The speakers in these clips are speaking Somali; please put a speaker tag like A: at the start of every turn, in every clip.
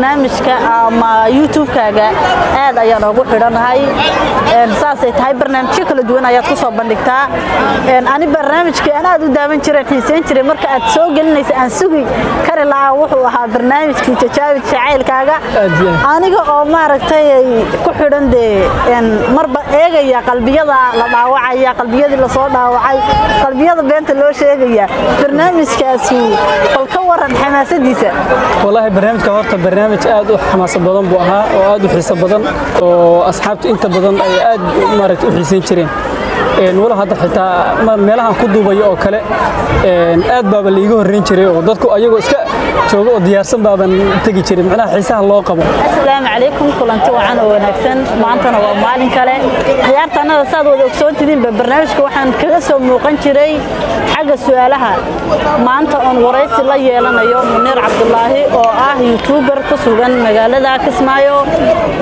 A: Barnaamijka ama YouTube-kaaga aad ayaan ugu xidhanahay. Saasay tahay, barnaamijyo kala duwan ayaad ku soo bandhigtaa. Ani barnaamijkii aan aad u daawan jiray, xiiseyn jiray, marka aad soo gelinaysa aan sugi kari lahaa, wuxuu ahaa barnaamijkii Jajaabi Jacaylkaaga. Aniga oo maaragtay ku xidhan dee, marba eegaya qalbiyada la dhaawacaya, qalbiyadii lasoo dhaawacay, qalbiyada beenta loo sheegaya, barnaamijkaasi bal ka waran xamaasadiisa?
B: Wallaahi, barnaamijka horta barnaamij aad u xamaasad badan buu ahaa oo aad u xiiso badan oo asxaabtu inta badan ay aad maaragtay u xiisayn jireen. Walow hadda xitaa meelahan ku duubayo oo kale aad baaba la iiga horreyn jiray oo dadku ayagoo iska jooga oo diyaarsan baaban tegi jiray, macnaha xiisaha loo qabo.
A: Asalaamu calaykum, kulanti wacan oo wanaagsan. Maantana waa maalin kale. Ciyaartaanada saad wada ogsoontidiinba, barnaamijka waxaan kaga soo muuqan jiray xagga su'aalaha. Maanta oon waraysi la yeelanayo Muniir Cabdulaahi oo ah YouTuber ku sugan magaalada Kismaayo,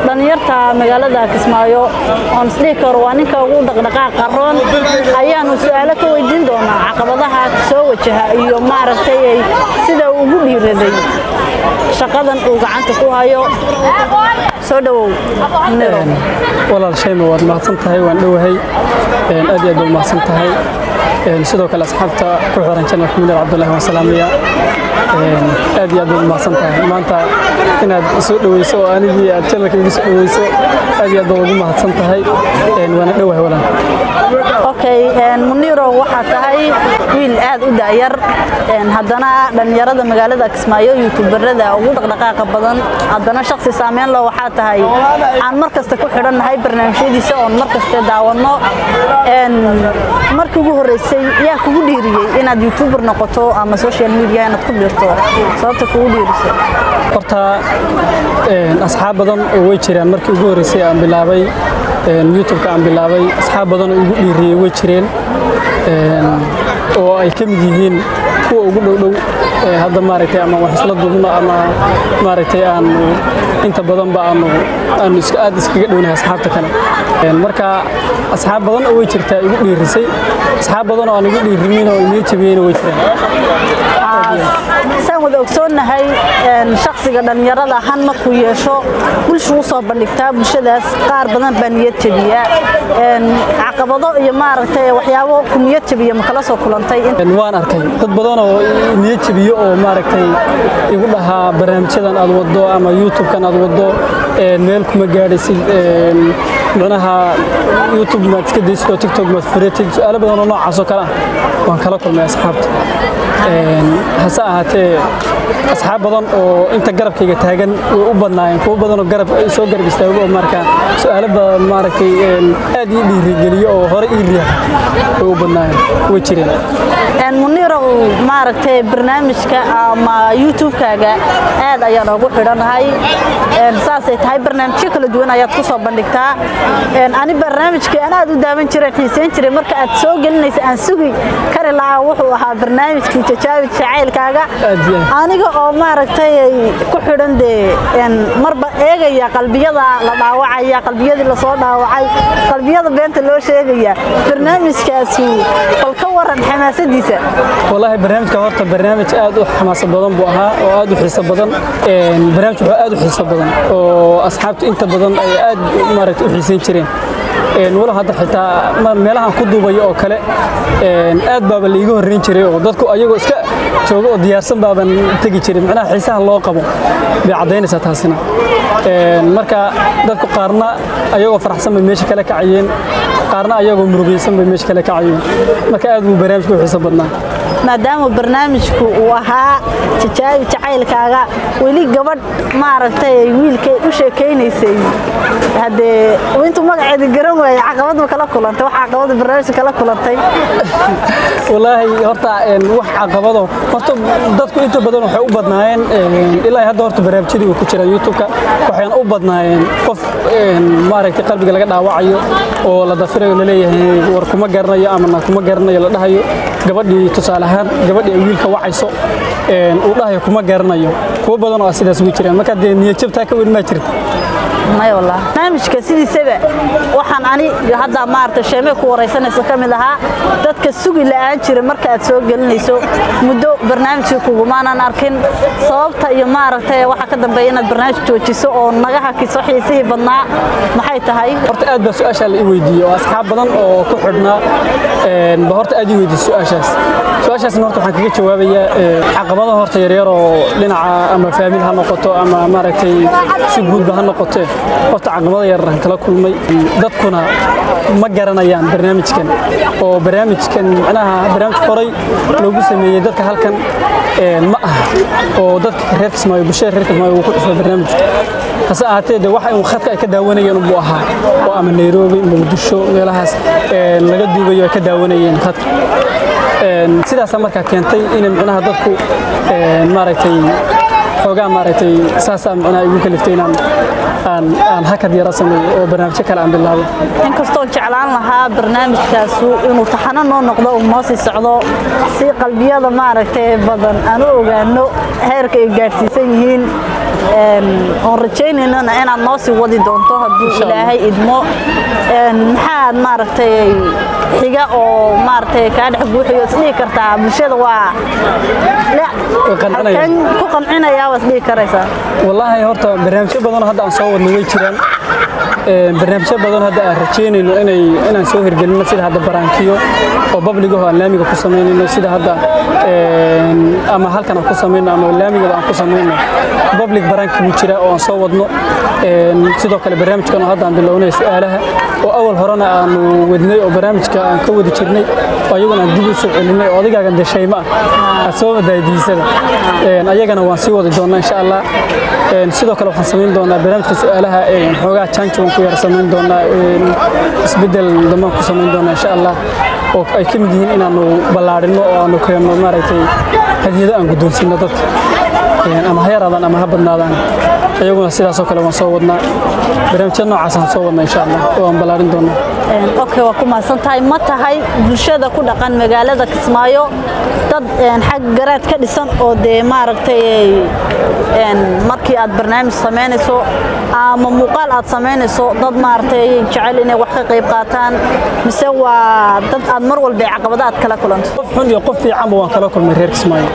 A: dhallinyarta magaalada Kismaayo oon isdhihi karo waa ninka ugu dhaqdhaqaaqa roon, ayaanu su'aalo ka weydiin doonaa caqabadaha soo wajaha iyo maaragtay sida uu ugu dhiiraday shaqadan uu gacanta ku hayo. Soo dhowow, Muniiro.
B: Walaal Shayma, waad mahadsan tahay, waan dhowahay, aad iyo aad baad mahadsan tahay. Sidoo kale asxaabta ku xiran channelka Muniir Cabdullaahi waan salaamaya. Aad iyo aad baad mahadsan tahay maanta inaad soo dhoweyso oo anigii aad channelka igu soo dhoweyso. Aad iyo aad baad ugu mahadsan tahay, waana dhowahay, walaal.
A: Okay, Muniiro, waxaa tahay wiil aad u da'yar, haddana dhallinyarada magaalada Kismaayo youtuberada ugu dhaqdhaqaaqa badan, haddana shakhsi saameyn loo waxaa tahay aan mar kasta ku xidhannahay barnaamijyadiisa oon mar kasta daawanno. Markii ugu horreysay yaa kugu dhiiriyey inaad YouTuber noqoto ama social media inaad ku biirto? Sababta kugu dhiirisay?
B: Horta asxaab badan oo way jiraan. Markii ugu horreysay aan bilaabay YouTube-ka aan bilaabay, asxaab badan oo igu dhiiriyey way jireen, oo ay ka mid yihiin kuwa ugu dhow dhow hadda maaragtay ama wax isla duubno ama maaragtay aanu inta badanba aanu iska aad iskaga dhownahay asxaabta kale. Marka asxaab badan oo way jirtaa igu dhiirisay, asxaab badan oo aan igu dhiirinin oo inii jabiyeyna way jiraan.
A: Saan wada ogsoonnahay, shakhsiga dhallinyarada han markuu yeesho bulshu u soo bandhigtaa, bulshadaas qaar badan baa niyad jabiya. Caqabado iyo maaragtay waxyaabo ku niyad jabiya ma kala soo kulantay?
B: Waan arkay dad badan oo niyad jabiyo oo maaragtay igu dhahaa barnaamijyadan aad waddo ama YouTube-kan aad waddo meel kuma gaadhaysid, micnaha YouTube maad iska daysid oo TikTok maad furatid. Su'aalo badan oo noocaas oo kale ah waan kala kulmay asxaabta. Hase ahaatee, asxaab badan oo inta garabkayga taagan way u badnaayeen, kuwo badan oo garab soo garab istaago oo marka su'aalo badan maaragtay aad ii dhiirigeliyo oo hore ii riyax way u badnaayeen, way jireen.
A: Muniirow, maaragtay barnaamijka ama YouTube-kaaga aad ayaan ugu xidhanahay. Saasay tahay, barnaamijyo kala duwan ayaad ku soo bandhigtaa. Ani barnaamijkii aan aad u daawan jiray, xiiseyn jiray, marka aad soo gelinaysa aan sugi kari lahaa, wuxuu ahaa barnaamijkii Jajaabi Jacaylkaaga. Aniga oo maaragtay ku xidhan dee, marba eegaya qalbiyada la dhaawacaya, qalbiyadii lasoo dhaawacay, qalbiyada beenta loo sheegaya, barnaamijkaasi bal ka waran xamaasadiisa?
B: Wallaahi, barnaamijka horta barnaamij aad u xamaasad badan buu ahaa oo aad u xiiso badan. Barnaamij wuxuu aad u xiiso badan oo asxaabtu inta badan ay aad maaragtay u xiisayn jireen. Walow hadda xitaa meelahan ku duubayo oo kale aad baaba la iiga horreyn jiray oo dadku ayagoo iska jooga oo diyaarsan baaban tegi jiray, macnaha xiisaha loo qabo bay caddaynaysaa taasina. Marka dadku qaarna ayagoo faraxsan bay meesha kala kacayeen, qaarna ayagoo murugaysan bay meesha kala kacayeen. Marka aad buu barnaamijku u xiiso badnaa.
A: Maadaama barnaamijku uu ahaa Jajaabi Jacaylkaaga, weli gabadh maaragtay wiilkay u sheekaynaysay haddee intuu magaceeda garan waayey, caqabad ma kala kulantay? Wax caqabada barnaamijka kala kulantay?
B: Wallaahi, horta wax caqabado horta dadku inta badan waxay u badnaayeen, ilaa hadda horta barnaamijyadii way ku jiraan YouTube-ka, waxayna u badnaayeen qof maaragtay qalbiga laga dhaawacayo oo la dafirayo, laleeyahay war kuma garanayo ama na kuma garanayo la dhahayo. Gabadhii tusaale ahaan, gabadhii ay wiilka wacayso Uu dhahayo kuma garanayo, kuwo badan oo sidaas ugu jiraan. Marka dee niyad jabtaa ka weyn ma jirta.
A: Maya wallah, barnaamijka sidiisaba waxaan ani hadda maaragtay sheemay ku wareysanaysa ka mid ahaa dadka sugi la'aan jira marka aad soo gelinayso. Muddo barnaamijkii kugumaanan arkin, sababta iyo maaragtay waxa ka dambeeya inaad barnaamij joojiso oo naga hakiso xiisihii badnaa maxay tahay?
B: Horta aad baa su-aashaa la ii weydiiyey oo asxaab badan oo ku xidhnaa ba horta aad ii weydiisay su-aashaas. Su-aashaasna horta waxaan kaga jawaabayaa caqabadaha horta yaryar oo dhinaca ama faamil ha noqoto ama maaragtay si guudba ha noqotee, horta caqabada yaryar aan kala kulmay. Dadkuna ma garanayaan barnaamijkan, oo barnaamijkan macnaha barnaamij horay loogu sameeyey dadka halkan ma aha, oo dadka reer Kismaayo, bulshada reer Kismaayo wuu ku cusbaa barnaamijku. Hase ahaatee de waxa uu khadka ay ka daawanayeen unbuu ahaa, oo ama Nairobi, Muqdisho, meelahaas laga duubayo ay ka daawanayeen khadka. Sidaasaa markaa keentay inay micnaha dadku maaragtay xoogaa maaragtay saasaa micnaha igu kaliftay inaan aan hakad yara sameeyo oo barnaamijyo kale aan bilaabo.
A: Inkastoon jeclaan lahaa barnaamijkaasu inuu taxano noo noqdo, uu noo sii socdo si qalbiyada maaragtay badan aan u ogaano heerka ay gaadhsiisan yihiin, oon rajaynaynana inaad noo sii wadi doonto hadduu
B: Insha Allah.
A: Ilaahay idmo. Maxaad maaragtay xiga oo maaragtay kaa dhex buuxayo isdhihi kartaa bulshada waa
B: Way qancinayaan.
A: Halkan ku qancinayaa waa isdhihi karaysaa?
B: Wallaahi horta barnaamijyo badan oo hadda aan soo wadno way jiraan. Barnaamijyo badan oo hadda aan rajaynayno inaan soo hirgelino, sida hadda prankiyo oo public ah oo aan laamiga ku samaynayno, sida hadda ama halkan aan ku samayno ama laamigaba aan ku samayno, public prank wuu jira oo aan soo wadno. Sidoo kale barnaamijkan oo hadda aan bilownay, su'aalaha oo awal horena aanu wadnay oo barnaamijka aan ka wadi jirnay oo ayaguna aan dib u soo celinay oo adigaagan dee shayma ah aad soo wadaadiisada, ayagana waan sii wadi doonaa insha Allah. Sidoo kale waxaan samayn doonaa barnaamijka su'aalaha xoogaa change waan ku yara samayn doonaa, isbeddel dambaan ku samayn doonaa insha Allah, oo ay ka mid yihiin inaanu ballaadhino oo aanu keenno maaragtay hadiyado aan guddoonsiino dadka, ama ha yaraadaan ama ha badnaadaan. Iyaguna sidaasoo kale waan soo wadnaa, barnaamijyada noocaasaan soo wadnaa insha Allah oo aan ballaarin doonaa.
A: Okay, waa ku mahadsan tahay. Ma tahay bulshada ku dhaqan magaalada Kismaayo dad xag garaad ka dhisan oo dee maaragtay markii aad barnaamij samaynayso ama muuqaal aad samaynayso, dad maaragtay jecel inay wax ka qayb qaataan, mise waa dad aad mar walba caqabado aad kala kulanto?
B: Qof xun iyo qof fiicanba waan kala kulmay reer Kismaayo.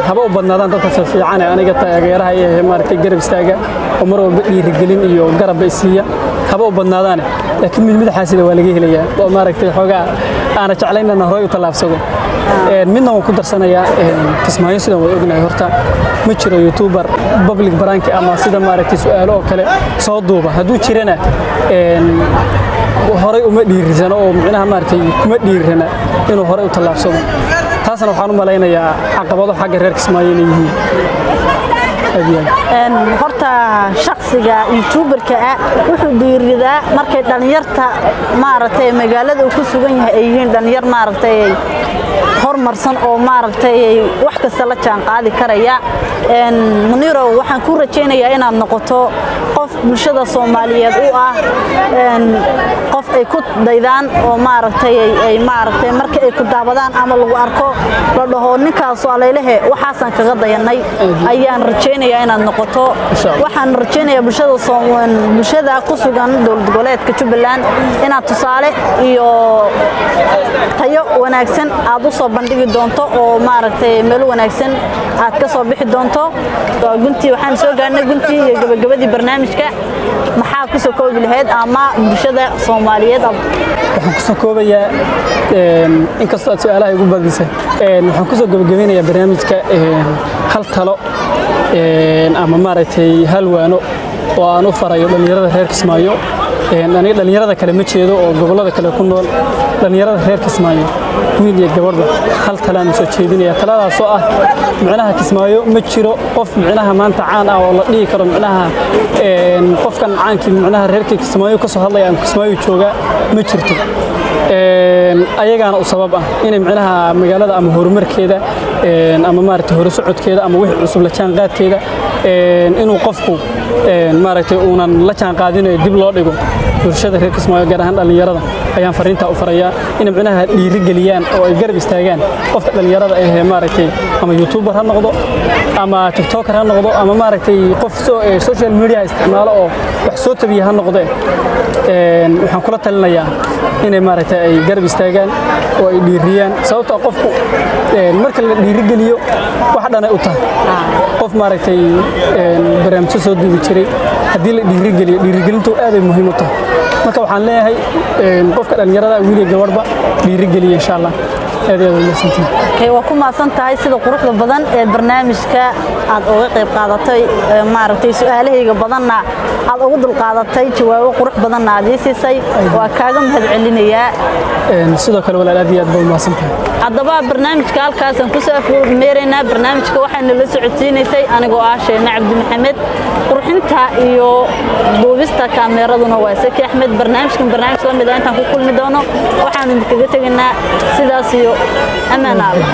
B: Haba u badnaadaan dadka fiican ee aniga taageeraha iyo maaragtay garab istaaga oo mar walba dhiirigelin iyo garabba isiiya, haba u badnaadaane, laakiin mid madaxaasida waa laga helayaa oo maaragtay xoogaa aana jeclayn inaan horey u tallaabsado. Midna waan ku darsanayaa. Kismaayo sidaan wada ognahay horta ma jiro youtuber public prank ama sida maaragtay su'aalo oo kale soo duuba. Hadduu jirana horey uma dhiirisano oo micnaha maaragtay kuma dhiirana inuu horey u tallaabsado. Taasna waxaan u malaynayaa caqabado xagga reer Kismaayo inay yihiin aad iyo aad.
A: Horta shakhsiga youtuberka ah wuxuu dhiiridaa markay dhalinyarta maaragtay magaalada uu ku sugan yahay ay yihiin dhalinyar maaragtay horumarsan oo maaragtay wax kasta la jaan qaadi karaya. Muniirow, waxaan ku rajaynayaa inaad noqoto qof bulshada Soomaaliyeed u ah qof ay ku daydaan oo maaragtay ay maaragtay markii ay ku daawadaan ama lagu arko la dhaho ninkaas oo alaylehe waxaasan kaga dayanay ayaan rajaynayaa inaad noqoto.
B: Insha Allah.
A: Waxaan rajaynayaa bulshada Soomaaliyeed, bulshada ku sugan dowlad goboleedka Jubbaland inaad tusaale iyo tayo wanaagsan aad u soo bandhigi doonto oo maaragtay meel wanaagsan aad ka soo bixi doonto. Waa guntii, waxaan soo gaarnay guntii iyo gabagabadii barnaamijka. Maxaa ku soo koobi lahayd ama bulshada Soomaaliyeed
B: Waxaan ku soo koobayaa, inkastoo aad su'aalaha igu badisay, waxaan ku soo gabagabeynayaa barnaamijka hal talo ama maaragtay hal waano oo aan u farayo dhallinyarada reer Kismaayo. Aniga dhallinyarada kale ma jeedo oo gobollada kale ku nool. Dhallinyarada reer Kismaayo, wiil iyo gabadhba, hal talaan soo jeedinaya, taladaas oo ah micnaha Kismaayo ma jiro qof micnaha maanta caan ah oo la dhihi karo micnaha qofkan caankii micnaha reerka Kismaayo ka soo hadlaya ama Kismaayo jooga ma jirto. Ayagaana u sabab ah inay micnaha magaalada ama horumarkeeda ama maaragtay hore socodkeeda ama wixii cusub la jaanqaadkeeda inuu qofku maaragtay uunan la jaanqaadinayo dib loo dhigo. Bulshada reer Kismaayo, gaar ahaan dhallinyarada, Ayaan fariintaa u farayaa inay micnaha dhiirigeliyaan oo ay garab istaagaan qofka dhallinyarada ahee, maaragtay, ama YouTuber ha noqdo ama TikToker ha noqdo ama, maaragtay, qof social media isticmaalo oo wax soo tabiya ha noqdee. Waxaan kula talinayaa inay, maaragtay, ay garab istaagaan oo ay dhiiriyaan, sababtoo ah qofku marka la dhiirigeliyo wax dhanay u tahay. Qof, maaragtay, barnaamijyo soo duubi jiray haddii la dhiirigeliyo, dhiirigelintu aad ay muhiim u tahay. Marka waxaan leeyahay qofka dhallinyarada, wiil iyo gabadhba, dhiirigeliya insha Allah. Aad iyo aad u mahadsantihiin.
A: Okay, waa ku mahadsan tahay sida quruxda badan ee barnaamijka aad uga qayb qaadatay, maaragtay, su-aalahayga badanna aad ugu dulqaadatay, jawaabo qurux badanna aad ii siisay. Waa kaaga mahad celinayaa.
B: Sidoo kale walaal, aad iyo aad baa u mahadsan tahay.
A: Haddaba barnaamijka halkaasaan kusoo afmeeraynaa. Barnaamijka waxaana la socodsiinaysay anigoo ah Sheeme Cabdi Maxamed. Qurxinta iyo duubista kaameeraduna waa Saki Axmed. Barnaamijkan barnaamij la mid ah intaan ku kulmi doono, waxaanu idinkaga tegaynaa sidaas iyo ammaan Allah.